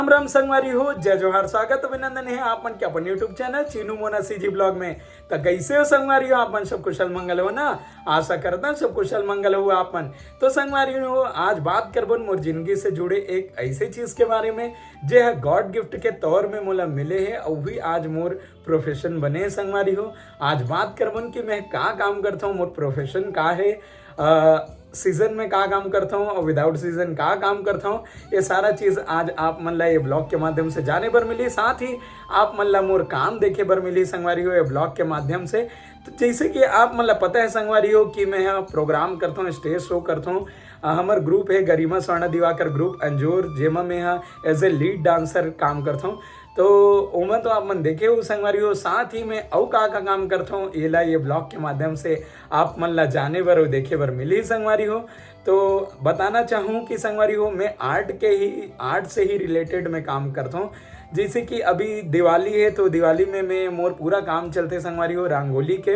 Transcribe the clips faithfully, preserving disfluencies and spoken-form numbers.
राम राम संगवारी हो, जय जोहार, स्वागत अभिनंदन हे आप मन के अपन YouTube channel Chinu Mona CG blog में। त कइसे हो संगवारी हो, आप मन सब कुशल मंगल हो ना? आशा करत हंव सब कुशल मंगल हो आप मन। तो संगवारी हो, आज बात करबन मोर जिंदगी से जुड़े एक ऐसे चीज के बारे में, जे ह गॉड गिफ्ट के तौर में मोला मिले हे, अउ भी आज मोर प्रोफेशन बने हे संगवारी हो। आज बात करबन कि मैं का काम करथंव, मोर प्रोफेशन का हे, अ, सीजन में का काम करथंव अउ विदाउट सीजन का काम करथंव, ये सारा चीज आज आप मन ला ये ब्लॉग के माध्यम से जाने बर मिली, साथ ही आप मन ला मोर काम देखे बर मिली संगवारी हो ये ब्लॉग के माध्यम से। तो जैसे कि आप मन ला पता है संगवारी हो कि मैं ह प्रोग्राम करथंव, स्टेज शो करथंव। अ, हमर ग्रुप है गरिमा स्वर्ण दिवाकर ग्रुप अंजोर, जेमा मैं ह एज ए लीड डांसर काम करथंव। तो ओमा तो आप मन देखे हो संगवारी हो, साथ ही में अउ का का काम करथंव, एला ये ब्लॉग के माध्यम से आप मन ला जाने बर अउ देखे बर मिली संगवारी हो। तो बताना चाहूँ कि संगवारी हो, मैं आर्ट के ही, आर्ट से ही रिलेटेड मैं काम करथंव। जैसे कि अभी दिवाली है, तो दिवाली में मैं, मोर पूरा काम चलथे संगवारी हो रंगोली के,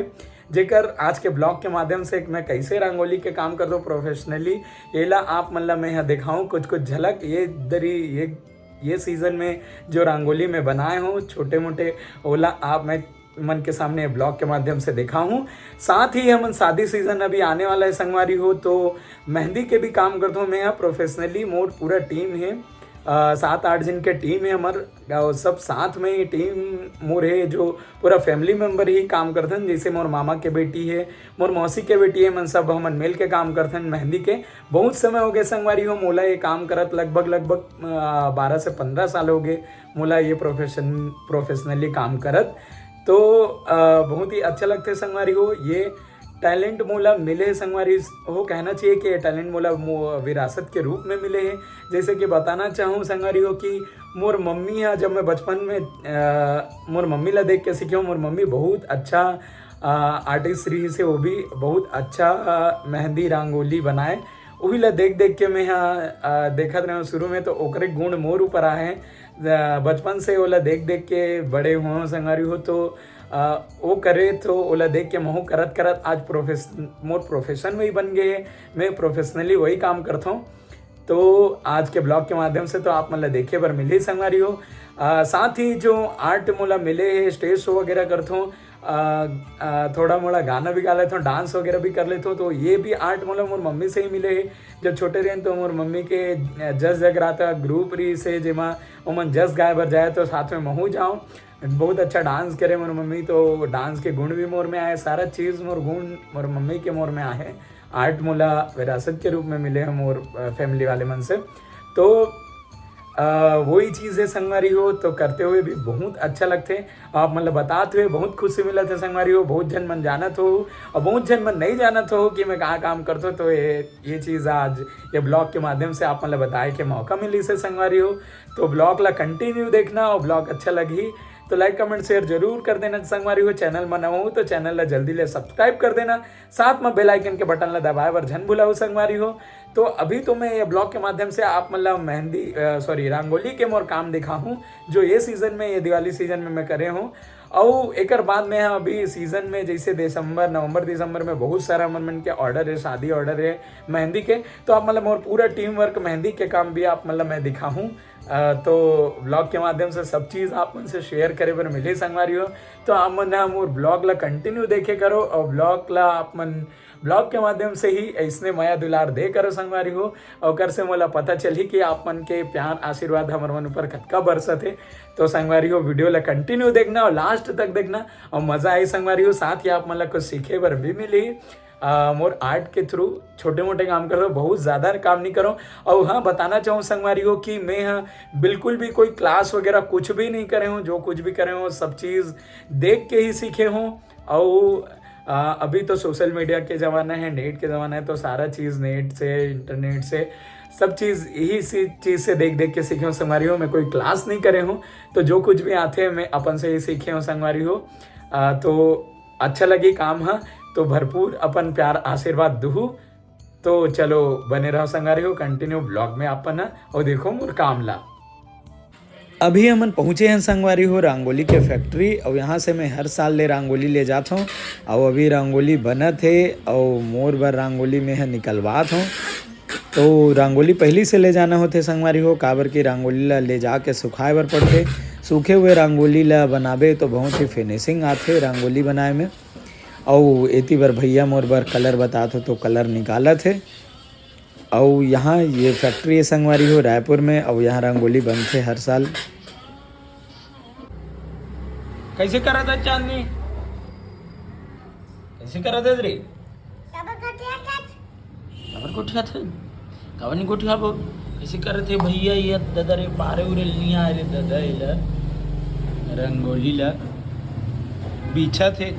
जेकर आज के ब्लॉग के माध्यम से मैं कैसे रंगोली के काम करथंव प्रोफेशनली, एला आप मन ला मैं ह दिखाऊं कुछ कुछ झलक। ये दरी, ये, ये सीजन में जो रंगोली मैं बनाए हंव छोटे मोटे, ओला आप मैं मन के सामने ब्लॉग के माध्यम से दिखाहूं। साथ ही हमन शादी सीजन अभी आने वाला है संगवारी हो, तो मेहंदी के भी काम करथंव मैं ह प्रोफेशनली। मोर पूरा टीम है, अ, सात आठ जन के टीम है हमर, अउ सब साथ में ही टीम मोर है, जो पूरा फैमिली मेंबर ही काम करथन। जैसे मोर मामा के बेटी है, मोर मौसी के बेटी है, मन सब हमन मिल के काम करथन मेहंदी के। बहुत समय हो गए संगवारी हो, मोला ये काम करत लगभग, लगभग, अ, बारह से पन्द्रह साल हो गए मोला ये प्रोफेशन, प्रोफेशनली काम करत। तो, अ, बहुत ही अच्छा लगथे संगवारी हो, ये टैलेंट मोला मिले हे संगवारी हो, कहना चाहिए कि ये टैलेंट मोला मो-, विरासत के रूप में मिले हे। जैसे कि बताना चाहूँ संगवारी हो कि मोर मम्मी ह, जब मैं बचपन में, अ, मोर मम्मी ला देख के सीखे हंव। मोर मम्मी बहुत अच्छा, अ, आर्टिस्ट रहिस हे, वो भी बहुत अच्छा, अ, मेहंदी रंगोली बनाए। उही ला देख देख के मैं ह, अ, देखत रहेंव शुरू में, तो ओकरे गुण मोर ऊपर आए हे। अ, बचपन से ओला देख देख के बड़े हों संगवारी हो, तो, अ, वो करे तो ओला देख के महू करत करत आज प्रोफेश-, मोर प्रोफेशन वही बन गए हे। मैं प्रोफेशनली वही काम करथंव। तो आज के ब्लॉग के माध्यम से तो आप मन ला देखे बर मिलही संगवारी हो। अ, साथ ही जो आर्ट मोला मिले हे, स्टेज शो वगैरह करथंव, अ, अ, थोड़ा मोड़ा गाना भी गा लेथंव, डांस वगैरह भी कर लेथंव, तो ये भी आर्ट मोला मोर मम्मी से ही मिले हे। जब छोटे रहेन तो मोर मम्मी के जस जगराता ग्रुप रहिस हे, जेमा ओमन जस गाए बर जाए तो साथ में महू जाऊँ। बहुत अच्छा डांस करे मोर मम्मी, तो डांस के गुण भी मोर में आए, सारा चीज मोर गुण मोर मम्मी के मोर में आहे। आर्ट मोला विरासत के रूप में मिले हे मोर, अ, फैमिली वाले मन से। तो, अ, वही चीज हे संगवारी हो, तो करते हुए भी बहुत अच्छा लगथे। आप मन ल बतात हुए बहुत खुशी मिलत हे संगवारी हो। बहुत झन मन जानत हो अउ बहुत झन मन नहीं जानत हो कि मैं का काम करथंव, तो ये, ये चीज आज ये ब्लॉग के माध्यम से आप मन ल बताए के मौका मिलिस हे संगवारी हो। तो ब्लॉग ला कंटिन्यू देखना अउ ब्लॉग अच्छा लगही तो लाइक, कमेंट, शेयर जरूर कर देना संगवारी हो। चैनल म नवा हो तो चैनल ला जल्दी ले सब्सक्राइब कर देना, साथ में बेल आइकन के बटन ला दबाए बर झन भुलाहू संगवारी हो। तो अभी तो मैं ये ब्लॉग के माध्यम से आप मन ला मेहंदी, अ, सॉरी, रंगोली के मोर काम दिखाहूँ, जो ये सीजन में, ये दिवाली सीजन में मैं करे हूँ। अउ एकर बाद में अभी सीजन में जैसे दिसंबर, नवंबर, दिसंबर में बहुत सारा हमर मन के ऑर्डर है, शादी ऑर्डर है मेहंदी के, तो आप मन ला मोर पूरा टीम वर्क मेहंदी के काम भी आप मन ला मैं दिखाहूँ। अ, तो ब्लॉग के माध्यम से सब चीज आप मन से शेयर करे बर मिलही संगवारी हो। तो आप मन ह मोर ब्लॉग ला कंटिन्यू देखे करो अउ ब्लॉग ला आप मन ब्लॉग के माध्यम से ही अइसने मया दुलार दे करो संगवारी हो। अउ ओकर से मोला पता चलही कि आप मन के प्यार आशीर्वाद हमर मन ऊपर कतका बरसत हे। तो संगवारी हो, वीडियो ला कंटिन्यू देखना अउ लास्ट तक देखना अउ मजा आही संगवारी हो। साथ ही आप मन ला कुछ सीखे बर भी मिलही। अ, मोर आर्ट के थ्रू छोटे मोटे काम करथंव, बहुत ज्यादा काम नहीं करंव। अउ हाँ, बताना चाहूँ संगवारी हो कि मैं ह बिल्कुल भी कोई क्लास वगैरह कुछ भी नहीं करे हूँ, जो कुछ भी करे हूँ सब चीज देख के ही सीखे हूँ। अउ, अ, अभी तो सोशल मीडिया के जमाना है, नेट के जमाना है, तो सारा चीज नेट से, इंटरनेट से, सब चीज यही सी चीज से देख देख के सीखे हूँ संगवारी हो। मैं कोई क्लास नहीं करे हूँ, तो जो कुछ भी आथे मैं अपन से ही सीखे हूँ संगवारी हो। अ, तो अच्छा लगी काम ह, तो भरपूर अपन प्यार आशीर्वाद दुहू। तो चलो बने रहो संगवारी हो, कंटिन्यू ब्लॉग में अपन ह, अउ देखो मोर काम ला। अभी हमन पहुँचे हन संगवारी हो रंगोली के फैक्ट्री, अउ यहाँ से मैं हर साल ले रंगोली ले जात हूँ। अउ अभी रंगोली बनत हे, अउ मोर बर रंगोली में ह निकलवात हूँ। तो रंगोली पहिली से ले जाना होथे संगवारी हो, काबर कि रंगोली ला ले जाके सुखाए बर पड़थे। सूखे हुए रंगोली ला बनाबे तो बहुत ही फिनिशिंग आथे रंगोली बनाए में। अउ एती बर भैया मोर बर कलर बतात हो तो कलर निकालत हे। अउ यहाँ ये फैक्ट्री हे संगवारी हो रायपुर में, अउ यहाँ रंगोली बनथे हर साल। कैसे करत हे चांदनी? कैसे करत हे रे? काबर गोठियाथे? काबर नहीं गोठियाबो? कैसे करत हे भैया ये ददा रे? पारे उरे लिया रे ददा, एला रंगोली ला बिछत हे।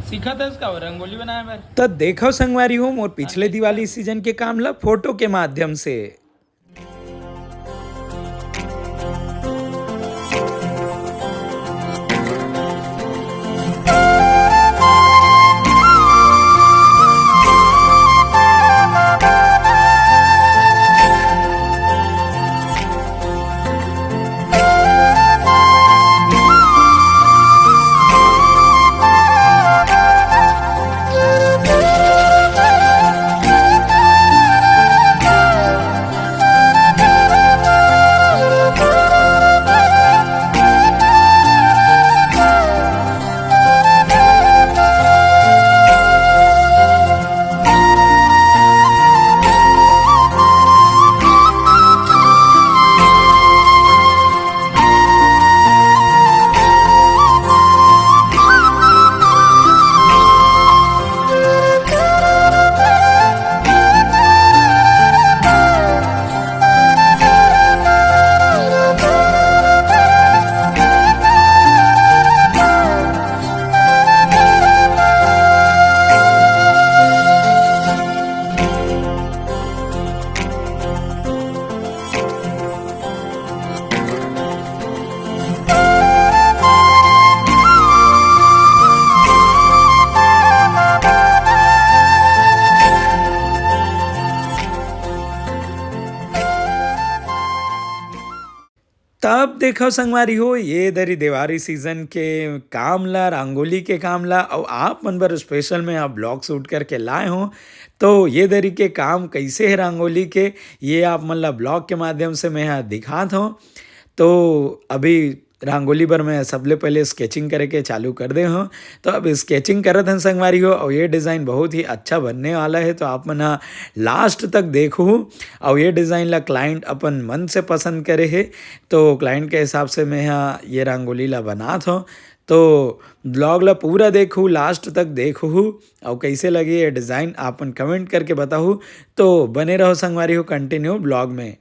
सीखत हस का वो रंगोली बनाए बर? त देखव संगवारी हो मोर पिछले दिवाली सीजन के काम ला फोटो के माध्यम से। तब देखव संगवारी हो, ये दरी देवारी सीजन के काम ला, रंगोली के काम ला, अउ आप मन बर स्पेशल में आप ब्लॉग शूट करके लाए हो। तो ये दरी के काम कैसे है रंगोली के, ये आप मन ला ब्लॉग के माध्यम से मैं यहाँ दिखात हूँ। तो अभी रंगोली बर मैं सबले पहले स्केचिंग करे के चालू कर दे हूँ। तो अब स्केचिंग करत हन संगवारी हो, और ये डिज़ाइन बहुत ही अच्छा बनने वाला है। तो आप मन ह लास्ट तक देखहू, और ये डिज़ाइन ला क्लाइंट अपन मन से पसंद करे हे। तो क्लाइंट के हिसाब से मैं ह ये रंगोली ला बनात हूँ। तो ब्लॉग ला पूरा देखहू, लास्ट तक देखहू, और कैसे लगे ये डिज़ाइन, आपन कमेंट करके बताहू। तो बने रहो संगवारी हो कंटिन्यू ब्लॉग में।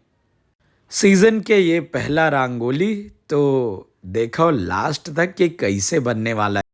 सीजन के ये पहला रंगोली, तो देखो लास्ट तक कि कैसे बनने वाला है।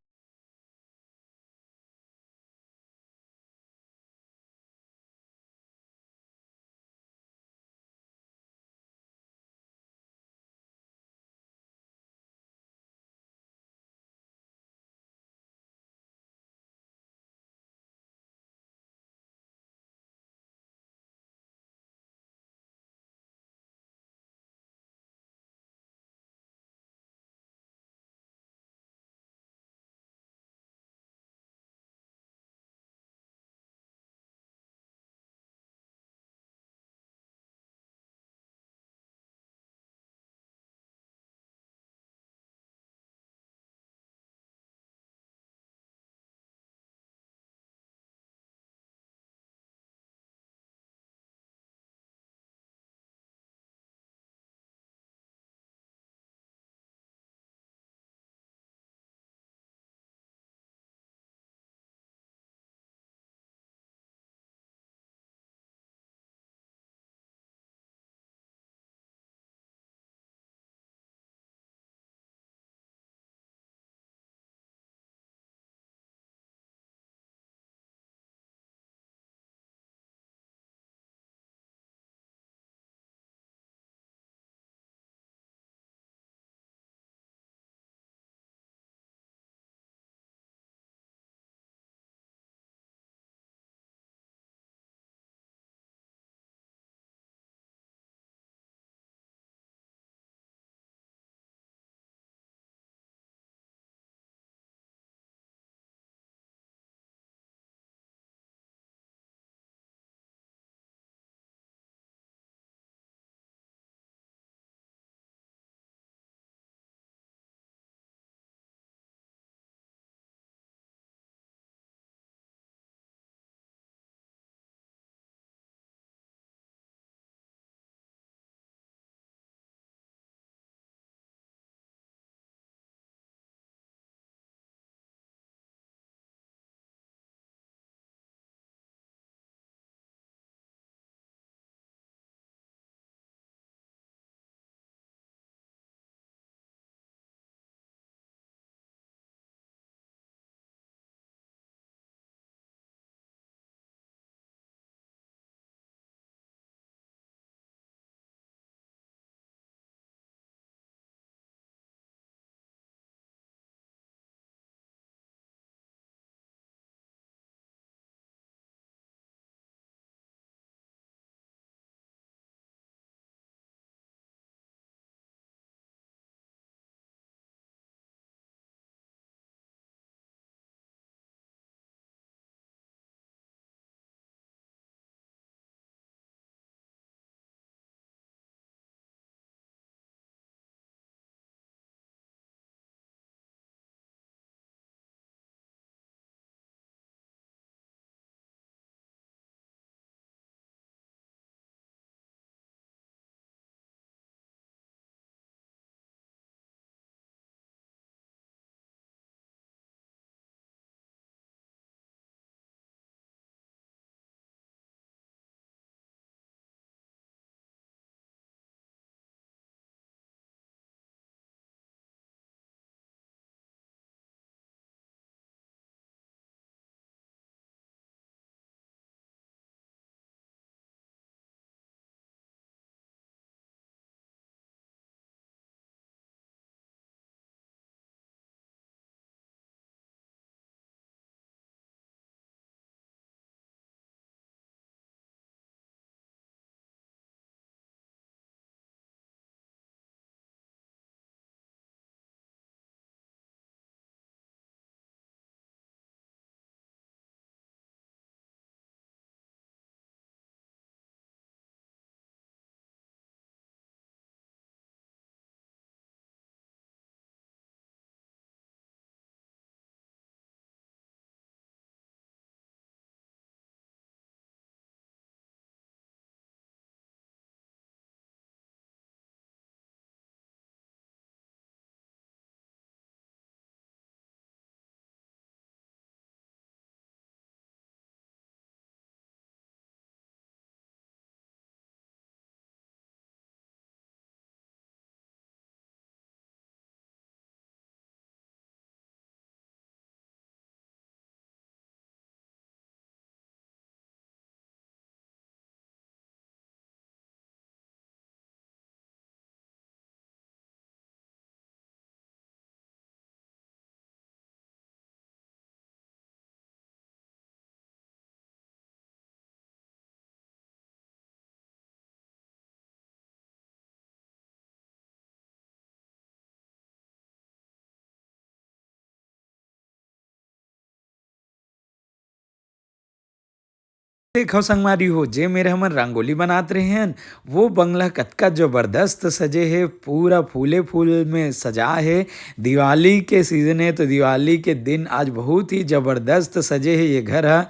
देखो संगवारी हो, जे मेर हमन रंगोली बनात रहे हन, वो बंगला कतका जबरदस्त सजे हे, पूरा फूले फूल में सजा हे। दिवाली के सीजन हे, तो दिवाली के दिन आज बहुत ही जबरदस्त सजे हे ये घर ह।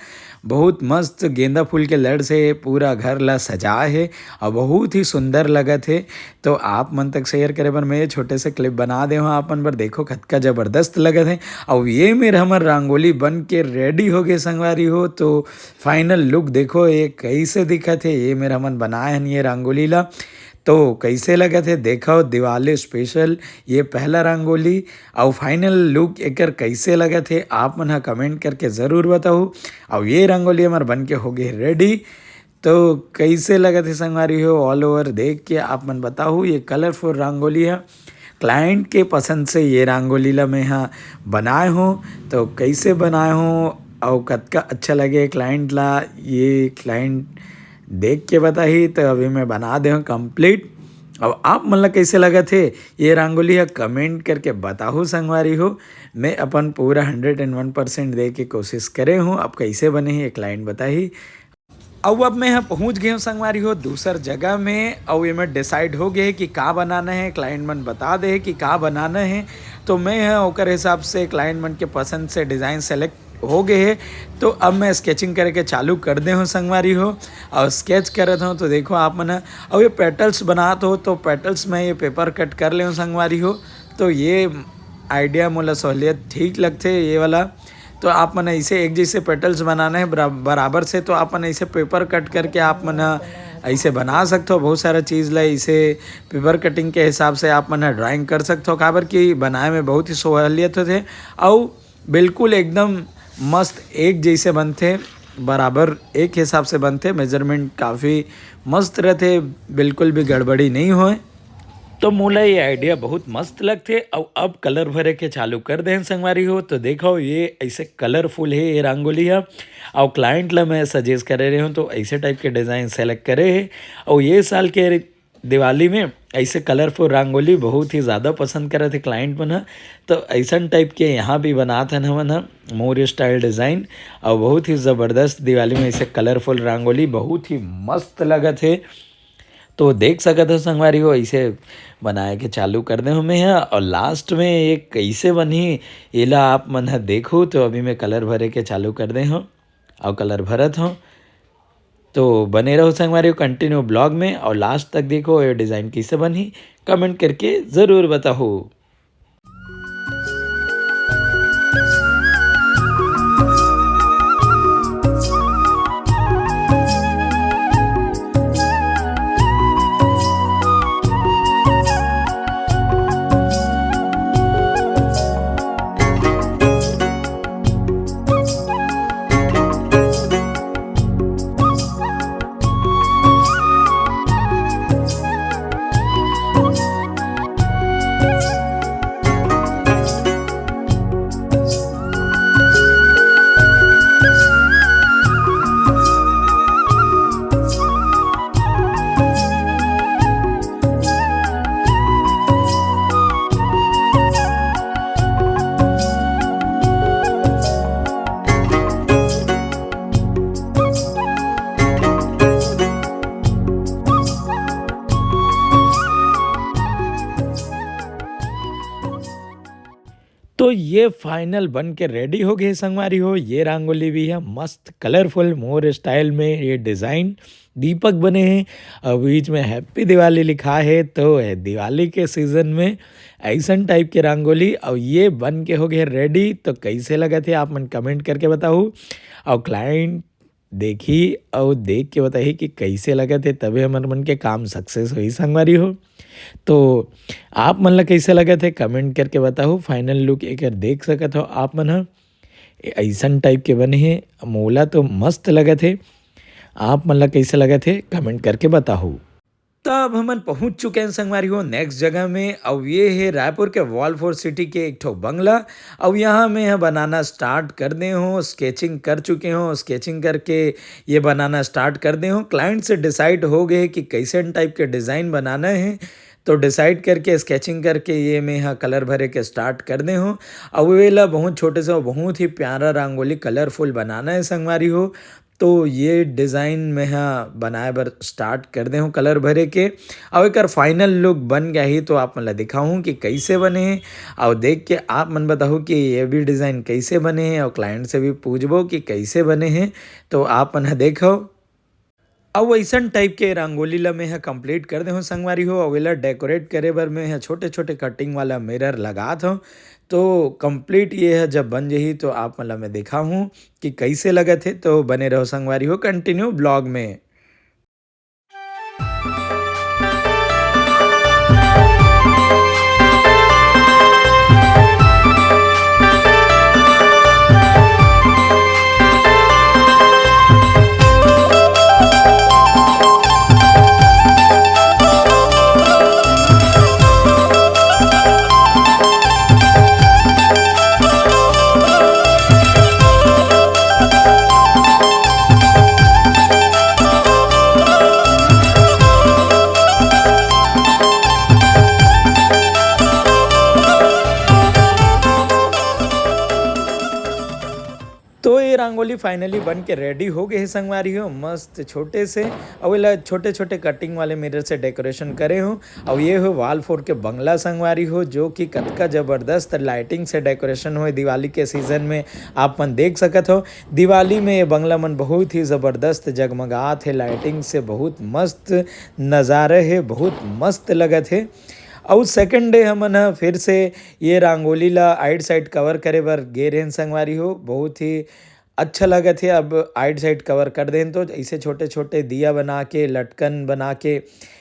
बहुत मस्त गेंदा फूल के लड़ से पूरा घर ला सजा हे और बहुत ही सुंदर लगत हे। तो आप मन तक शेयर करे बर मैं ये छोटे से क्लिप बना दे हूँ आप मन बर। देखो, कतका जबरदस्त लगत हे। और ये मेर हमर रंगोली बन के रेडी हो गए संगवारी हो। तो फाइनल लुक देखो, ये कैसे दिखत हे। ये मेर हमन बनाए हन ये रंगोली ला। तो कैसे लगत हे, देखो, दिवाली स्पेशल ये पहला रंगोली। और फाइनल लुक एकर कैसे लगत हे, आप मन ह कमेंट करके ज़रूर बताहू। और ये रंगोली हमर बन के हो गए रेडी। तो कैसे लगत हे संगवारी हो, ऑल ओवर देख के आप मन बताहू। ये कलरफुल रंगोली है, क्लाइंट के पसंद से ये रंगोली ला मैं ह बनाए हूँ। तो कैसे बनाए हूँ और कतका अच्छा लगे क्लाइंट ला, ये क्लाइंट देख के बताही। तो अभी मैं बना दे हूँ कंप्लीट। अब आप मन ला कैसे लगत हे ये रंगोली ह, कमेंट करके बताहू संगवारी हो। मैं अपन पूरा हंड्रेड एंड वन परसेंट दे के कोशिश करे हूँ। अब कैसे बने हे ये क्लाइंट बताही। अउ अब मैं ह पहुँच गए हूँ संगवारी हो दूसर जगह में, अउ एमे डिसाइड हो गए हे कि का बनाना है, क्लाइंट मन बता दे हे कि का बनाना है। तो मैं ह ओकर हिसाब से क्लाइंट मन के पसंद से डिज़ाइन सेलेक्ट हो गए हे। तो अब मैं स्केचिंग करे के चालू कर दे हूँ संगवारी हो। और स्केच करत हूँ तो देखो आप मन ह, और ये पेटल्स बनात हो तो पेटल्स में ये पेपर कट कर ले हूँ संगवारी हो। तो ये आइडिया मोला सहूलियत ठीक लगथे ये वाला। तो आप मन ऐसे एक जैसे पेटल्स बनाना है बरा-, बराबर से, तो आप मन ऐसे पेपर कट करके आप मन ह ऐसे बना सकते हो। बहुत सारा चीज़ ला ऐसे पेपर कटिंग के हिसाब से आप मन ह ड्राइंग कर सकते हो, काबर कि बनाए में बहुत ही सहूलियत होथे। अउ बिल्कुल एकदम मस्त एक जैसे बनथे, बराबर एक हिसाब से बनथे। मेजरमेंट काफ़ी मस्त रहथे, बिल्कुल भी गड़बड़ी नहीं होए। तो मोला ये आइडिया बहुत मस्त लगथे। अउ अब कलर भरे के चालू कर देहन संगवारी हो। तो देखो, ये ऐसे कलरफुल है ये रंगोली है। अउ क्लाइंट ला मैं सजेस्ट करे रहे हूँ तो ऐसे टाइप के डिज़ाइन सेलेक्ट करे है। अउ ये साल के दिवाली में ऐसे कलरफुल रंगोली बहुत ही ज़्यादा पसंद करत हे क्लाइंट मन ह। तो ऐसन टाइप के यहाँ भी बनात हन हमन ह मोर स्टाइल डिज़ाइन। और बहुत ही ज़बरदस्त दिवाली में ऐसे कलरफुल रंगोली बहुत ही मस्त लगत हे। तो देख सकत हो संगवारी हो, ऐसे बनाए के चालू कर दे हूँ मैं ह। और लास्ट में ये कैसे बनही, एला आप मन ह देखो। तो अभी मैं कलर भरे के चालू कर दे हूँ और कलर भरत हूँ। तो बने रहो संगवारी हो कंटिन्यू ब्लॉग में और लास्ट तक देखो ये डिज़ाइन कैसे बनही, कमेंट करके ज़रूर बताओ। तो ये फाइनल बन के रेडी हो गए संगवारी हो। ये रंगोली भी है मस्त कलरफुल मोर स्टाइल में, ये डिज़ाइन दीपक बने हैं और बीच में हैप्पी दिवाली लिखा है। तो ये दिवाली के सीजन में ऐसन टाइप के रंगोली और ये बन के हो गए रेडी। तो कैसे लगत हे आप मन कमेंट करके बताओ। और क्लाइंट देखी और देख के बताही कि कैसे लगत हे, तबे हमर मन के काम सक्सेस होही संगवारी हो। तो आप मन ला कैसे लगत हे कमेंट करके बताओ। फाइनल लुक एकर देख सकत हो आप मन ह, ऐसन टाइप के बने हे। मोला तो मस्त लगत हे, आप मन ला कैसे लगत हे कमेंट करके बताओ। तब हमन पहुंच चुके हैं संगवारी हो नेक्स्ट जगह में। अब ये है रायपुर के वॉल फोर सिटी के एक ठो बंगला। अब यहाँ में है बनाना स्टार्ट कर दे हो, स्केचिंग कर चुके हो, स्केचिंग करके ये बनाना स्टार्ट कर दे हो। क्लाइंट से डिसाइड हो गए कि कैसन टाइप के डिज़ाइन बनाना है। तो डिसाइड करके स्केचिंग करके ये में हा कलर भरे के स्टार्ट कर दे हो। अब वेला बहुत छोटे से बहुत ही प्यारा रंगोली कलरफुल बनाना है संगवारी हो। तो ये design मैं ह बनाए बर start कर दे हूँ colour भरे के। अउ एकर final look बन गया ही तो आप मन ला दिखाहूँ कि कैसे बने हे। अउ देख के आप मन बताहू कि ये भी design कैसे बने हे, अउ client से भी पूछबो कि कैसे बने हे। तो आप मन ह देखो। अउ वैसन type के रंगोली ला मैं ह complete कर दे हूँ संगवारी हो। अउ एला decorate करे बर मैं ह छोटे-छोटे cutting वाला mirror लगात हूँ। तो complete ये ह जब बन जही तो आप मन ला मैं दिखाहूँ कि कैसे लगत हे। तो बने रहो संगवारी हो continue vlog में। तो ये रंगोली finally बन के ready हो गए हे संगवारी हो, मस्त छोटे से। अउ एला छोटे-छोटे cutting वाले mirror से decoration करे हूँ। अउ ये हो वाल फोर के बंगला संगवारी हो, जो कि कतका जबरदस्त lighting से decoration होए दिवाली के season में, आप मन देख सकत हो। दिवाली में ये बंगला मन बहुत ही जबरदस्त जगमगात हे lighting से, बहुत मस्त नजारा हे, बहुत मस्त लगत हे। अउ second day हमन ह फिर से ये रंगोली ला आइड साइड cover करे बर गे रहेन संगवारी हो। बहुत ही अच्छा लगत हे। अब आइड साइड cover कर देन तो ऐसे छोटे-छोटे दिया बना के, लटकन बना के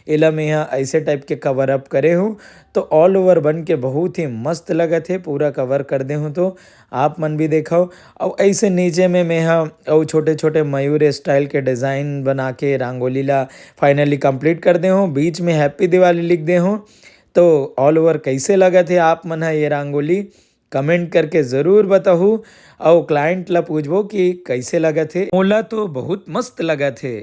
एला मैं ह ऐसे type के cover up करे हूँ। तो all over बन के बहुत ही मस्त लगत हे, पूरा cover कर दे हूँ तो आप मन भी देखव। अउ ऐसे नीचे में मैं ह अउ छोटे-छोटे मयूर style के design बना के रंगोली ला finally complete कर दे हूँ। बीच में Happy Diwali लिख दे हूँ। तो all over कैसे लगत हे आप मन ह ये रंगोली? Comment करके जरूर बताहू। अउ client ला पूछबो कि कैसे लगत हे। मोला तो बहुत मस्त लगत हे।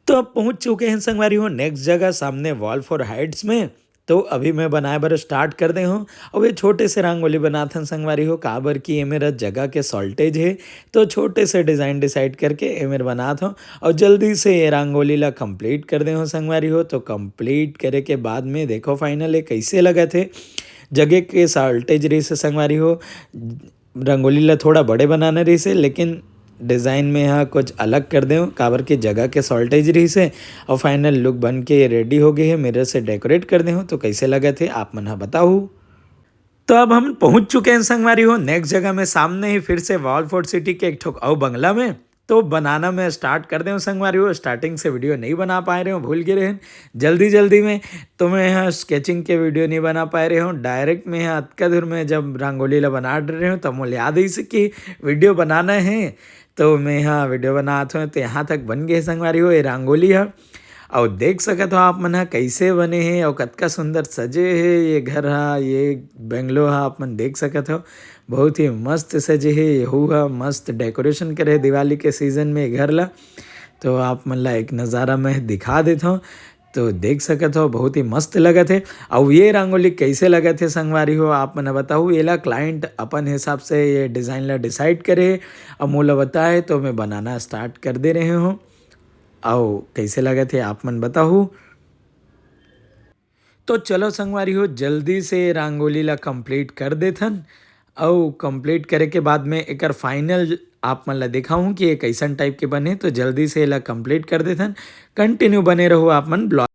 तो अब पहुंच चुके हैं संगवारी हो next जगह, सामने वाल फोर हाइट्स में। तो अभी मैं बनाए बर start कर दे हूँ। अउ ये छोटे से रंगोली बनाथन संगवारी हो, काबर कि ये मेरा जगह के shortage हे। तो छोटे से design decide करके ये मेर बनात हूँ। अउ जल्दी से ये रंगोली ला complete कर दे हूँ संगवारी हो। तो complete करे के बाद में देखो final ये कैसे लगत हे। जगह के shortage रहिस हे संगवारी हो, रंगोली ला थोड़ा बड़े बनाना रहिस हे, लेकिन design में हा कुछ अलग कर दे हूँ, काबर के जगह के shortage रहिस हे। अउ final look बन के ready हो गए हे, mirror से decorate कर दे हूँ। तो कैसे लगत हे आप मन हा बताहू। तो अब हम पहुँच चुके हैं संगवारी हो next जगह में, सामने ही फिर से वाल फोर्ट सिटी के एक ठोक अउ बंगला में। तो बनाना मैं start कर दे हूँ संगवारी हो, starting से video नहीं बना पाए रहे हूँ, भूल गए रहे हैं जल्दी जल्दी में। तो मैं यहाँ sketching के video नहीं बना पाए रहे हूँ, direct में यहाँ अतका दूर में जब रंगोली ला बना रहे हूँ तब मोला याद ही से कि video बनाना है। तो मैं यहाँ video बनात हूँ, तो यहाँ तक बन गए संगवारी हो ये रंगोली है। अउ देख सकत हो आप मन ह कइसे बने हे अउ कतका सुंदर सजे हे ये घर ह, ये बंगलो ह, आप मन देख सकत हो। बहुत ही मस्त सजे हे, यहू ह मस्त decoration करे हे दिवाली के season में ये घर ला। तो आप मन ला एक नज़ारा मैं दिखा देत हव, तो देख सकत हो बहुत ही मस्त लगत हे। अउ ये रंगोली कइसे लगत हे संगवारी हो, आप मन ह बताहू। एला client अपन हिसाब से ये design ला decide करे हे, अउ मोला बताए तो मैं बनाना start कर दे रहे हूँ। अउ कइसे लगत हे आप मन बताहू। तो चलो संगवारी हो, जल्दी से रंगोली ला complete कर देथन, अउ complete करे के बाद में एकर final आप मन ला दिखाहूँ कि ये कइसन type के बने। तो जल्दी से एला complete कर देथन, continue बने रहू आप मन vlog।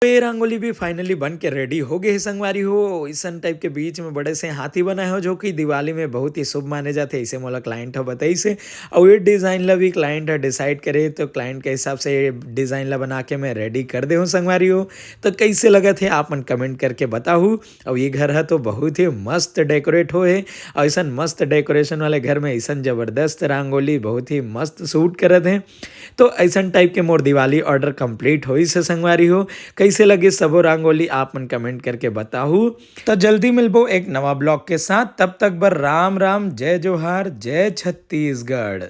तो ये रंगोली भी फाइनली बन के रेडी हो गए हे संगवारी हो। इसन टाइप के बीच में बड़े से हाथी बनाए हो, जो कि दिवाली में बहुत ही शुभ माने जाते, इसे मोला क्लाइंट ह बताइस हे। और ये डिजाइन ला भी क्लाइंट ह डिसाइड करे, तो क्लाइंट के हिसाब से ये डिजाइन ला बना के मैं रेडी कर दे हूँ संगवारी हो। तो कैसे लगत हे, आप मन कमेंट करके बताहू। और ये घर है तो बहुत ही मस्त डेकोरेट हो है, और ऐसा मस्त डेकोरेशन वाले घर में ऐसा जबरदस्त रंगोली बहुत ही मस्त सूट करत है। तो ऐसा टाइप के मोर दिवाली ऑर्डर कंप्लीट होइस हे संगवारी हो। कैसे लगे सबो रंगोली, आप मन कमेंट करके बताहू। तो जल्दी मिलबो एक नवा ब्लॉग के साथ, तब तक बर राम राम, जय जोहार, जय छत्तीसगढ़।